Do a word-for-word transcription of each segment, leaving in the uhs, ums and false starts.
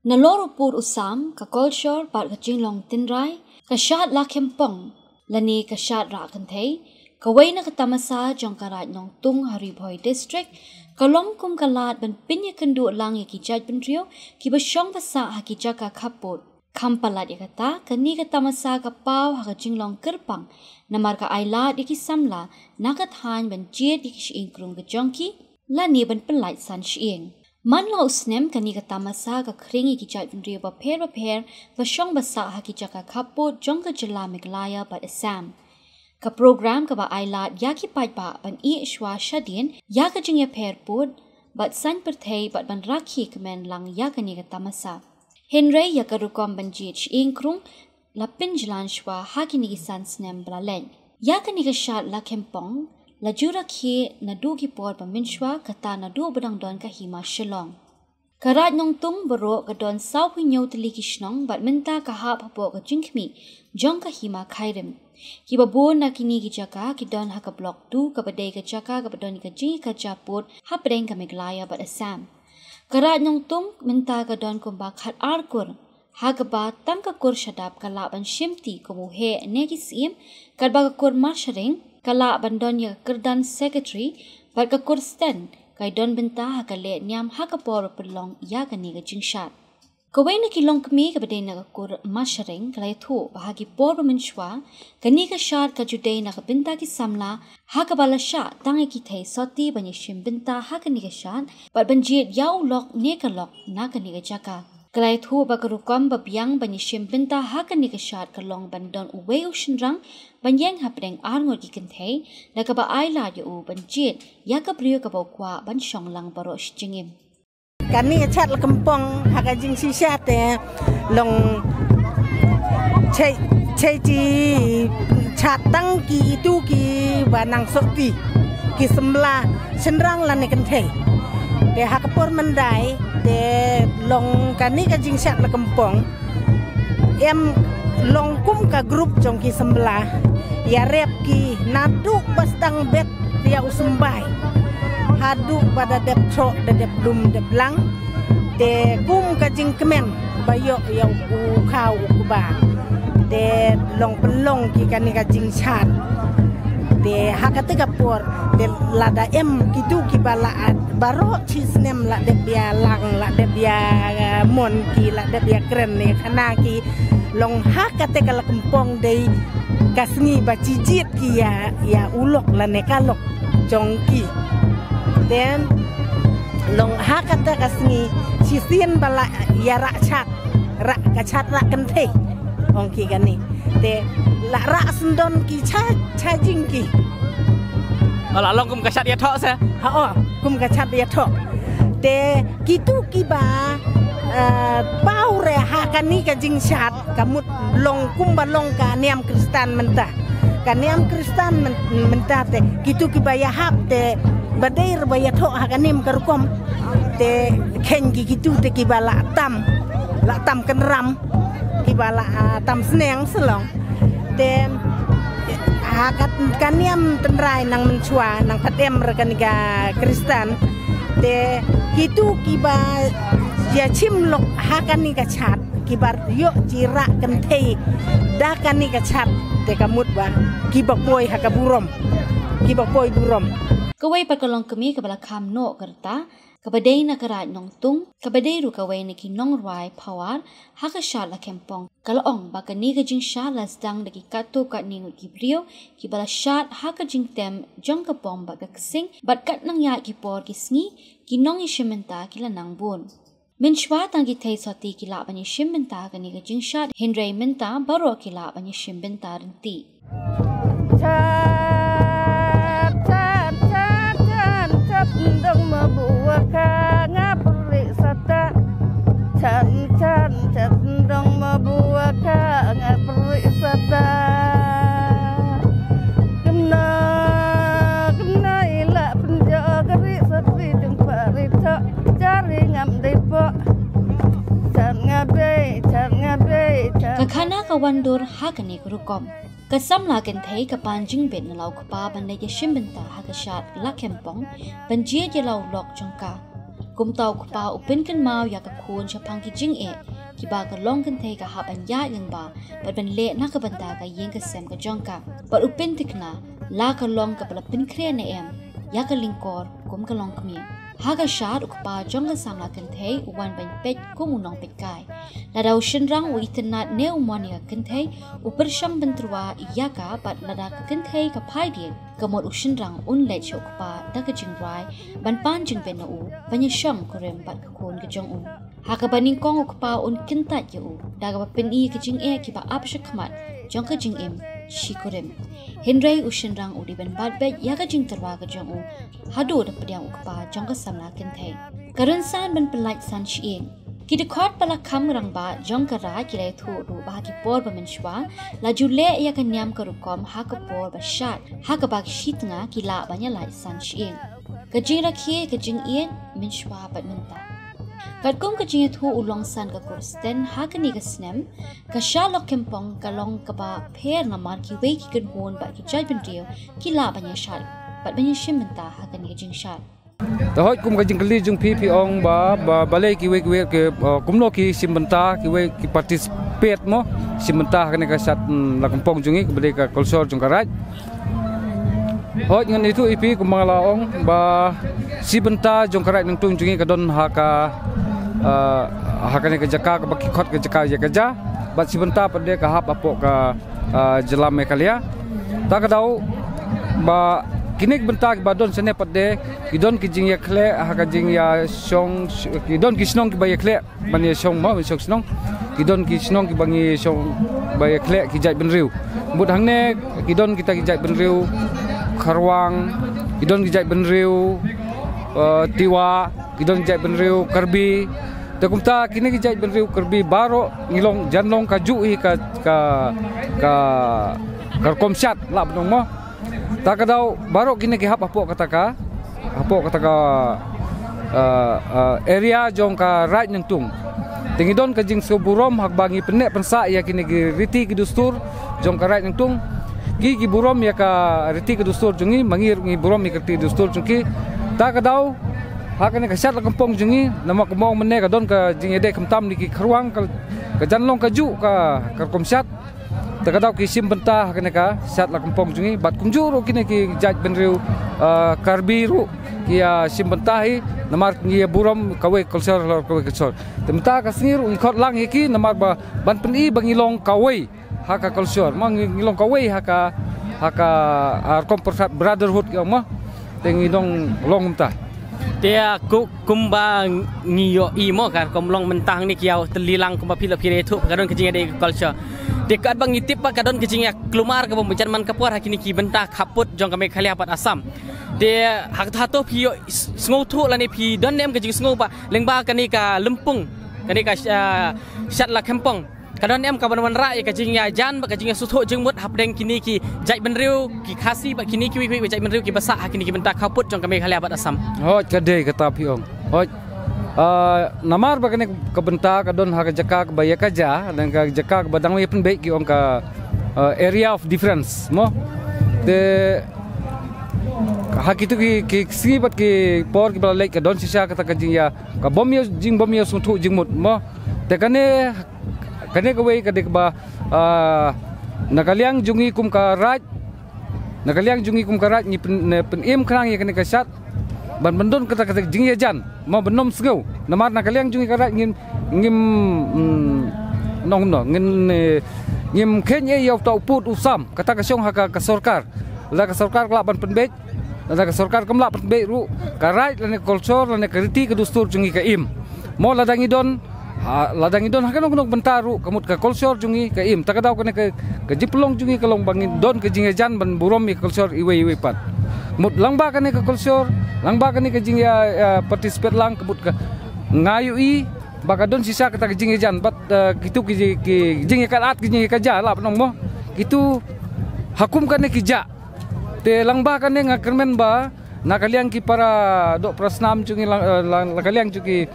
Nalor u pud u sam, ka kolshor bad ka jinglong tynrai, ka shad la khempong lane ka shad rah kynthei, kawei na ka tamasa jong ka Raid Nongtung ha Ri Bhoi District, ka long kum ka lad ban pynïakynduh lang ïa ki jaitbynriew kiba shong ba sah ha ki jaka khappud. Kham palat ïa kata, kane ka tamasa ka paw ha ka jinglong kyrpang namar ka ailad ïa ki samla na ka thaiñ ban jied ïa ki shyieng krung ka jong ki lane ban pynlait san shyieng. Man la u snem, kane ka tamasa ka khring ïa ki jaitbynriew bapher bapher ba shong ba sah ha ki jaka khappud jong ka jylla Meghalaya bad Assam. Ka program kaba ailad ïa ki paidbah ban ïeh shuwa shadien ïa ka jingïapher pud bad saiñ pyrthei bad ban rakhe kmen lang ïa kane ka tamasa. Hynrei ïa ka rukom ban jied shyieng krung la pynjlan shuwa ha kine ki san snem ba la leit. Ïa kane ka shad la khempong la ju rakhe naduh ki por ba mynshuwa, kata naduh ba dang don ka hima Shillong. Ka Raid Nongtung baroh ka don sawphew hynñiew tylli ki shnong bad mynta ka hap hapoh ka jingkhmih jong ka hima Khyrim. Kiba bun na kine ki jaka ki don ha ka Block two, kaba dei ka jaka kaba don ïa ka jingïakajia pud hapdeng ka Meghalaya bad Assam. Ka Raid Nongtung mynta ka don kumba khatar kur, ha kaba tang ka kur shadap ka lah ban shimti kum u heh ne ki syiem, katba ka kur Marsharing ka lah ban don ïa ka kyrdan secretary, bad ka kur Sten kai don bynta ha ka lehniam ha ka por ba pynlong ïa kane ka jingshad. Kawei na ki longkmie kaba dei na ka kur Marsharing ka la ïathuh ba ha ki por ba mynshuwa, kane ka shad ka ju dei na ka bynta ki samla, ha kaba la shah tang ïa ki thei sotti ban ïashim bynta ha kane ka shad bad ban jied ïa u lok ne ka lok na kane ka jaka. Ka la ïathuh ba ka rukom ba biang ban ïashim bynta ha kane ka shad ka long ban don uwei u shynrang ban ïeng hapdeng arngut ki kynthei, da kaba ailad ïa u ban jied ïa ka briew kaba u kwah ban shong lang baroh shi jingim. Kane ka shad la khempong ha ka jingshisha te long chei chei ti shad tang ki itu kiba nang sotti, ki samla shynrang lane kynthei. Te ha ka por mynta te long kane ka jingshad la khempong em long kum ka group jong ki samla, ïarep ki naduh ba sdang bet ïa u symbai haduh ba da dep thoh, da dep lum dep lang. Te kum ka jingkmen ba ïoh ïa u khaw u kba, te long pynlong ki kane ka jingshad. Te ha kata ka por te lada em kitu kiba la, baroh shi snem la dep ïalang, la dep ïa, eh, mon ki, la dep ïakren ïakhana ki, long ha kata ka la khempong dei ka sngi ba jied ki ïa, ïa u lok lane ka lok jong ki. Then long ha kata ka sngi shisien ba la ïa rah shad, rah ka shad rah kynthei, ong ki kane. Te la rah syndon ki cha, cha jingki. Oh, la long kum ka shad ïathoh se? Ha, oh, kum ka shad ïathoh. Te kitu kiba, eh, paw re ha kane ka jingshad, ka mut long kumba long ka niam Khristan mynta. Ka niam Khristan myn-, mynta te kitu kiba ïahap te ba dei re ba ïathoh ha ka niam ka rukom. Te khein ki kitu te kiba la tam, la tam kynram, kiba la, ah, tam sneng sa long. Te ha ka, ka niam tynrai nang mynshuwa nang pat em re kane ka Khristan. Te kitu kiba ïashim lok ha kane ka shad, kiba ïoh jingïarap kynthei da kane ka shad, te ka mut ba kiba poi ha ka burom, kiba poi burom. Kawei pat ka longkmie kaba la kham noh ka rta, kaba dei na ka Raid Nongtung, kaba dei ruh kawei na ki nongrwai power ha ka shad la khempong, ka la ong ba kane ka jingshad la sdang da ki katto katne ngut ki briew kiba la shad ha ka jingtem jong ka bom bad ka ksing bad katba nang ïaid ki por ki sngi, ki nongïashim bynta ki la nang bun. Mynshuwa tang ki thei sotti ki lah ban ïashim bynta ha kane ka jingshad, hynrei mynta baroh ki lah ban ïashim bynta ryntih. Chan, chan, chan, chan, chan, dong ma bua ka nga peri sata. Chan, chan, chan, dong ma bua ka nga peri sata. Kena, kena ila penjo geri sepi jumpa rito. Jari ngam dei pok. Chan nga bei, chan nga bei, chan. Ka khana ka wan dur ha kane ka rukom. Ka samla kynthei ka pan jingbit na la u kpa ban leit ïashim bynta ha ka shad la khempong ban jied ïa la u lok jong ka. Kumta u kpa u pynkynmaw ïa ka khun shaphang ki jingeh kiba ka longkynthei ka hap ban ïaid lyngba bad ban leh na ka bynta ka ïing ka sem ka jong ka. Bad u pyntikna la ka long kaba la pynkhreh ne em ïa ka lyngkor kum ka longkmie. Ha ka shad u kpa jong ka samla kynthei u wan ban peit kum u nongpeitkai. Lada u shynrang u itynnad ne u mon ïa ka kynthei, u pyrshang ban tyrwa ïa ka, bad lada ka kynthei ka phai dien, ka mut u shynrang un leit sha u kpa da ka jingrwai ban pan jingben na u ban ïashong kurim bad ka khun ka jong u. Ha kaba nyngkong u kpa un kyntait ïa u da kaba pyni ka jingeh kiba ap shakhmat jong ka jingim shi kurim. Hynrei u shynrang u dei ban bat beit ïa ka jingtyrwa ka jong u haduh da pdiang u kpa jong ka samla kynthei. Ka rynsan ban pynlait san shyieng. Ki dkhot ba la kham rangbah jong ka Raid ki la ïathuh ruh ba ha ki por ba mynshuwa la ju leh ïa ka niam ka rukom ha ka por ba shad, ha kaba ki shi tnga ki lah ban ïalait san shyieng. Ka jingrakhe ka jingïeit mynshuwa bad mynta. Katkum ka jingïathuh u Longsan Kakur Sten ha kane ka snem, ka Shad Lakhempong ka long kaba pher namar kiwei ki kynhun bad ki jaitbynriew ki lah ban ïashad bad ban ïashim bynta ha kane ka jingshad. Te hooid, kum ka jingkylli jong phi, phi ong ba, ba balei kiwei kiwei ki, uh, kumno ki shim bynta, kiwei ki participate mo, shim bynta ha kane ka Shad, mm, Lakhempong jong ngi, kaba dei ka culture jong ka Raid. Hooid, ngan ïathuh ïa phi kumba nga la ong ba shi bynta jong ka Raid Nongtung jong ngi ka don ha ka, ah, ha kane ka jaka kaba ki khot ka jaka ïa ka ja. Bad shi bynta pat de ka hap hapoh ka, ah, jylla Meghalaya. Ta ka daw ba kine ki bynta kiba don shane pat de ki don ki jingïakhleh ha ka jingïashong, ki don ki shnong kiba ïakhleh ban ïashong mo, ban shong shnong. Ki don ki shnong kiba ngi shong ba ïakhleh ki jaitbynriew. Mut hangne ki don kita ki jaitbynriew Kharwang, ki don ki jaitbynriew, eh, Tiwa, ki don ki jaitbynriew Karbi. Te kumta kine ki jaitbynriew Karbi baroh ngi long jan long kajuh hi ka, ka, ka, ka rukom shad lah ban ong mo. Ta ka daw baroh kine ki hap hapoh kata ka, hapoh kata ka, uh, uh, area jong ka Raid Nongtung. Te ngi don ka jingsngewburom haba ngi pynneh pynsah ïa kine ki riti ki dustur jong ka Raid Nongtung. Ki, ki burom ïa ka riti ki dustur jong ngi, ma ngi ruh ngi burom ïa ka riti dustur jong ki. Ta ka daw ha kane ka Shad Lakhempong jong ngi, namar kumba ong mynne ka don ka jingïadei khamtam na ki Kharwang, ka, ka jan long kajuh ka, ka rukom shad. Ta ka daw ki shim bynta ha kane ka Shad Lakhempong jong ngi bad kumjuh ruh kine ki jaitbynriew, ah, Karbi ruh ki ïa shim bynta hi namar ngi ïa burom kawei culture halor kawei culture. Te mynta ka sngi ruh ngi khot lang ïa ki namar ba ban pyni ba ngi long kawei ha ka culture, ma ngi, ngi long kawei ha ka, ha ka, ah, rukom pyrkhat brotherhood ki ong ma. Te ngi dang long mynta. Te, ah, ku, kumba ngi ïohi mo ka rukom long mynta hangne ki ïa tylli lang kumba phi la phi ïathuh ka don ka jingïadei ka culture. Te katba ngi tip ba ka don ka jingïaklumar kaba mujur man ka por ha kine ki bynta khappud jong ka Meghalaya bad Assam. Te ha kata hato phi ïoh s-, sngewthuh lane phi don ne em ka jingsngew ba lyngba kane ka lympung, kane ka, ah, Shad Lakhempong, ka don ne em kaban wanrah ïa ka jingïajan bad ka jingïasngewthuh jingmut hapdeng kine ki jaitbynriew ki Khasi bad kine kiwei kiwei jaitbynriew kiba sah ha kine ki bynta khappud jong ka Meghalaya bad Assam? Hooid, ka dei kata phi ong. Hooid. Ah, namar ba kane ka bynta ka don ha ka jaka kaba ïa ka ja, lane ka jaka kaba dang ïa pynbeit ki ong ka, ah, area of difference mo. Te ha kitu ki, ki sngi bad ki por kiba la leit ka don shisha kata ka jingïa, ka bym ïa, jingbym ïasngewthuh jingmut mo. Te kane, kane kawei ka dei kaba, ah, na ka liang jong ngi kum ka Raid, na ka liang jong ngi kum ka Raid ngi pyn-, ne, pynim khnang ïa kane ka shad ban, ban don kata, kata jingïajan mo, ban ym sngew. Namar na ka liang jong ngi ka Raid ngim, ngim, mm, nong no, ngin, eh, ngim kheiñ ei ïa uta u pud u sam, kata ka shong ha ka, ka sorkar. Lada ka sorkar ka lah ban pynbeit, lada ka sorkar kam lah pynbeit ruh, ka Raid lane ka culture lane ka riti ka dustur jong ngi ka im. Mo lada ngi don, ha, lada ngi don ha kano kano ka bynta ruh, ka mut ka culture jong ngi ka im. Ta ka daw kane ka, ka jingpynlong jong ngi ka long ba ngi don ka jingïajan ban burom ïa ka culture iwei iwei pat. Mut lyngba kane ka culture, lyngba kane ka jingïa, ïa participate lang, ka mut ka nga ïohi ba ka don shisha kata ka jingïajan bad, eh, kitu ki ji-, ki jingïakhlad, ki jingïakajia lah ban ong mo. Kitu ha kum kane ki jah. Te lyngba kane nga kyrmen ba na ka liang ki para doh para snam jong ngi, lang, eh, lang, na ka liang jong ki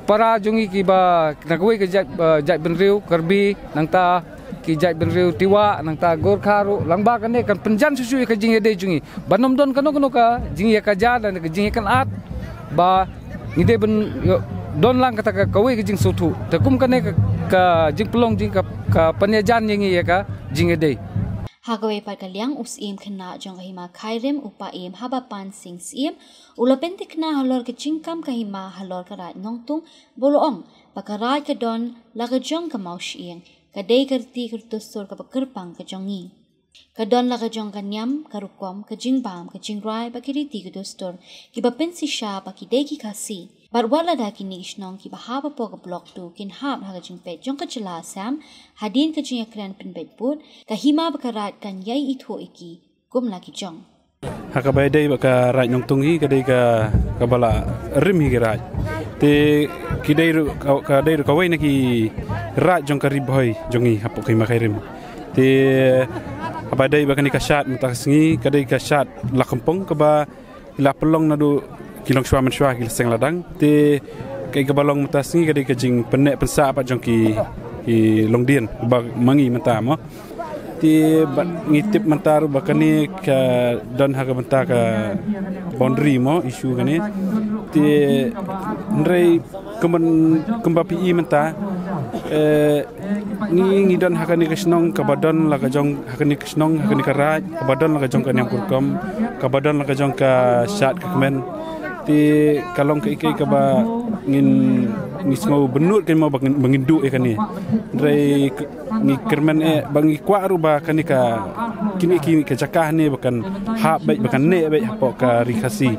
para jong ngi kiba na kawei ka jait, eh, jaitbynriew Karbi, nangta ki jaitbynriew Tiwa, nangta Gorkha ruh, lyngba kane kan pynjan shuh shuh ïa ka jingïadei jong ngi ban ym don kano kano ka jingïakajia lane ka jingïakhlad ba Ngi dei ban ïoh don lang kata ka kawei ka jingsngewthuh. Te kum kane ka, ka jingpynlong jong ka, ka pynïajan ïa ngi ïa ka jingïadei. Ha kawei pat ka liang, u Syiem Khynnah jong ka Hima Khyrim, u Paiem Habapan Sing Syiem, u la pyntikna halor ka jingkam ka hima halor ka Raid Nongtung, ba u la ong ba ka Raid ka don la ka jong ka mawshyieng, ka dei ka riti ka dustur kaba kyrpang ka jong ngi. Ka don la ka jong ka niam, ka rukom, ka jingbam, ka jingrai bad ki riti ki dustur kiba pynshisha ba ki dei ki Khasi. Bad wat lada kine ki shnong kiba hap hapoh ka Block two kin hap ha ka jingpeit jong ka jylla Assam hadien ka jingïakren pynbeit bud, ka hima bad ka Raid kan ïai ithuh ïa ki kum la ki jong. Ha kaba ïadei bad ka Raid Nongtung hi, ka dei ka, kaba la rim hi ki Raid. Te ki dei ruh ka, ka dei ruh kawei na ki Raid jong ka Ri Bhoi jong ngi hapoh ka Hima Khyrim. Te haba ïadei bad kane ka shad mynta ka sngi, ka dei ka shad la kongpong kaba la pynlong naduh ki longshuwa mynshuwa, ki seng la dang. Te kaei kaba long mynta ka sngi ka dei ka jingpynneh pynsah pat jong ki, ki longdien ba ma ngi mynta mo. Te bad ngi tip mynta ruh ba kane ka don ha ka bynta ka boundary mo, issue kane. Te hynrei kumba, kumba phi i mynta, eh, ngi, ngi don ha kane ka shnong kaba don la ka jong, ha kane ka shnong, ha kane ka Raid kaba don la ka jong ka niam ka rukom, kaba don la ka jong ka shad ka kmen. Te ka long kaei kaei kaba ngin, ngi sngew bynnud kane mo ba ngin, ba ngin duh ïa kane. Hynrei ngi kyrmen eh ba ngi kwah ruh ba kane ka, kine ki, ka jaka hangne ba kan hap beit, ba kan neh beit hapoh ka Ri Khasi,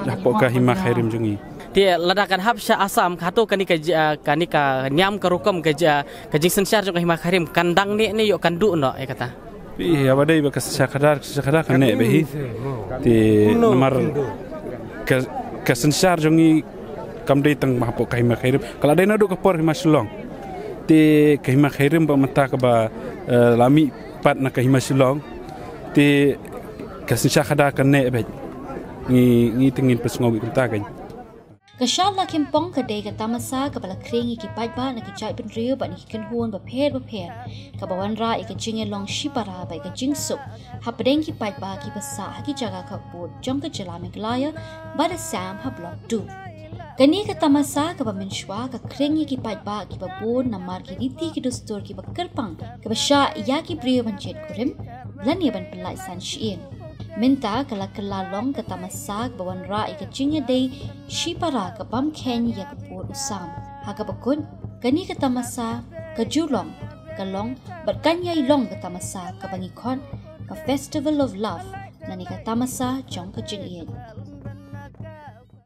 hapoh ka Hima Khyrim jong ngi. Te lada kan hap sha Assam, hato kane ka ji-, ah, kane ka niam ka rukom, ka ji-, ah, ka jingsynshar jong ka Hima Khyrim kan dang neh ne ïoh kan duh noh ïa kata? Ïa, haba dei bad ka synshar khadar, ka synshar khadar kan neh beit hi. Te namar ka, ka synshar jong ngi kam dei tang hapoh ka Hima Khyrim. Ka la dei naduh ka por Hima Shillong. Te ka Hima Khyrim ba mynta kaba, eh, la mih pat na ka Hima Shillong. Te ka synshar khadar kan neh beit. Ngi, ngi te ngin pynsngew beit kumta kan. Ka shad la kongpong ka dei ka tamasa kaba la khring ïa ki paidbah na ki jaitbynriew bad na ki kynhun bapher bapher, kaba wanrah ïa ka jingïalong shipara bad ïa ka jingsuk hapdeng ki paidbah kiba sah ha ki jaka khappud jong ka jylla Meghalaya bad Assam ha Block two. Kane ka tamasa kaba mynshuwa ka khring ïa ki paidbah kiba bun namar ki riti ki dustur kiba kyrpang, kaba shah ïa ki briew ban jied kurim lane ban pynlait san shyieng. Mynta ka la kylla long ka tamasa kaba wanrah ïa ka jingïadei shipara ka bym kheiñ ïa ka pud u sam. Ha kaba kut, kane ka tamasa ka ju long, ka long bad kan ïai long ka tamasa kaba ngi khot ka Festival of Love, lane ka tamasa jong ka jingïeit.